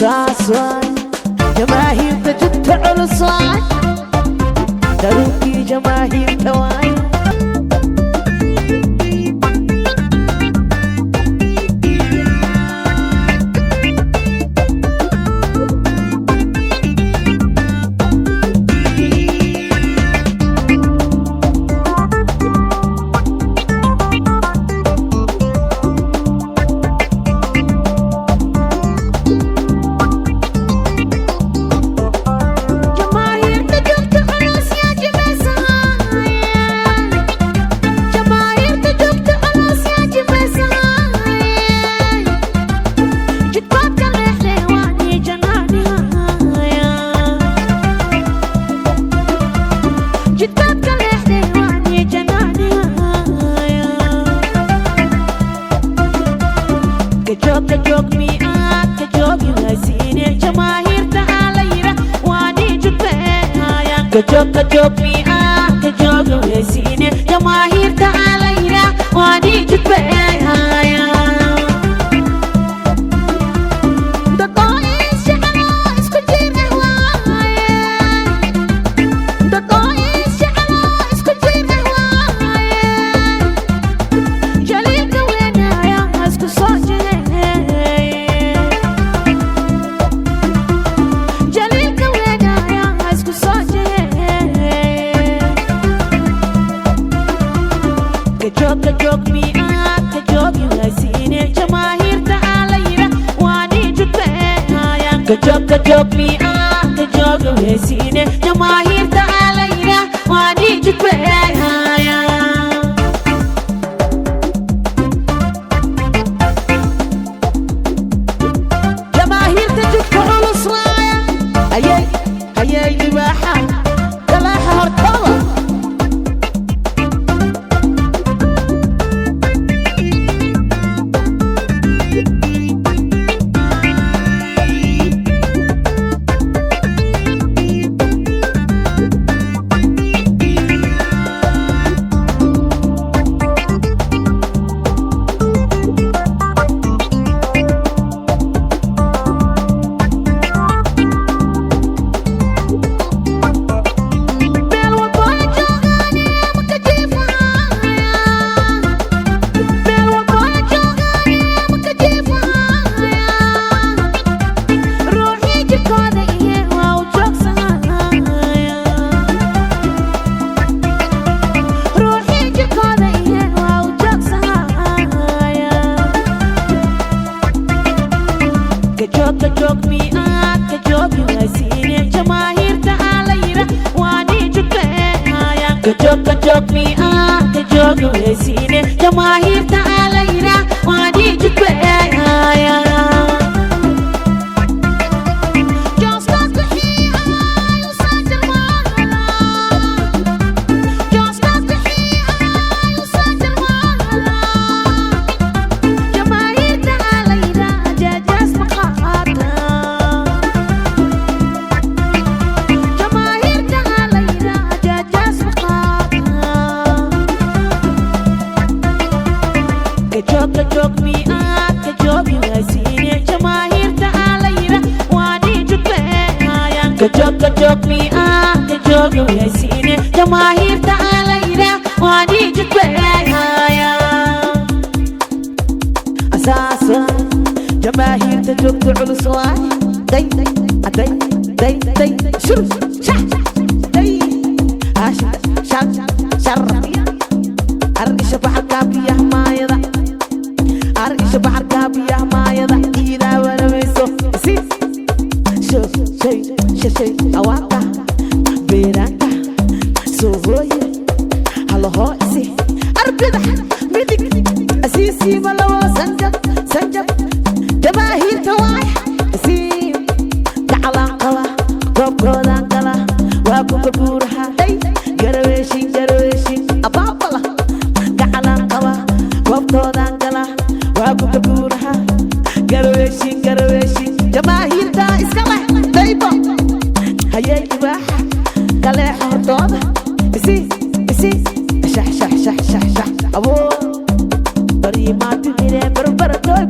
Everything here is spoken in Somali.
Asaas waay jamaahiirta jugta culus waay, daruurkii jamaahiirta waay. Jamaahiirta jugta culus yaa jimaysanaya. Jamaahiirta jugta culus yaa jimaysanaya. Jidbaadka leexle waa nii janaanihaya. Jidbaadka leexle waa nii janaanihaya. Kajoog kajoog mi'aad kajoogi haysiine, jamaahiirta aa la yira waa nii judbeehaya. Kajoog kajoog mi'aad kajoogi haysiine, jamaahiirta aa la yira waa nii judbeehaya. Dad oo is jecel oo isku jir ah waaye. Dad oo is jecel oo isku jir ah waaye. Jaliilka weenaya isku soo jiheeye. Jaliilka weenaya isku soo jiheeye. Kajoog kajoog mi'aad kajoogi haysiine, jamaahiirta aa la yira waa nii judbeehaya. Kajoog kajoog mi'aad kajoogi haysiine, jamaahiirta aa la yira waa nii judbeehaya. Jamaahiirta jidka culus waaya. Ayay ayay libaaxa galaaxa hortooda. Meel walbo ay joogaan ma ka jiifanaya. Meel walbo ay joogaan ma ka jiifanaya. Ruuxii jirkooda iyo waa u joogsanaya. Ruuxii jirkooda iyo waa u joogsanaya. Kajoog kajoog mi'aad kajoogi haysiine, jamaahiirta aa la yira waa nii judbeehaya. Kajoog kajoog mi'aad kajoogi haysiine, jamaahiirta aa la yira waa nii judbeehaya. Jooskaas bixii ay u soo jarmaala. Jooskaas bixii ay u soo jarmaala. Jamaahiirta aa la yira jeejees ma qaata. Jamaahiirta aa la yira jeejees ma qaata. Kajoog kajoog mi'aad kajoogi haysiine, jamaahiirta aa la yira waa nii judbeehaya. Kajoog kajoog mi'aad kajoogi haysiine, jamaahiirta aa la yira waa nii judbeehaya. Asaas jamaahiirta joogta culus waay. Day day day day shur shax day hash shar shar argisha baxarkaa biyaha maayada, argisha baxarkaa biyaha maayada iidaa waramayso si sho shay shay awaata beeraanta soo hooye halahoo isi arbidax midig asiisiima lawo sanjab sanjab jamaahiirta waay asiim gacalaan qaba goobkoodaan gala waa kuka buuraha day garaweeshin garaweeshin abaabala gacalaan qaba goobtoodaan gala waa kuka buuraha garaweeshin garaweeshin jamaahiirta iska leh daybo hayay ibaaxa kaleexa hortooda isi isi shax shax shax shax shax aboo bariimaatu jiree barbaratoy.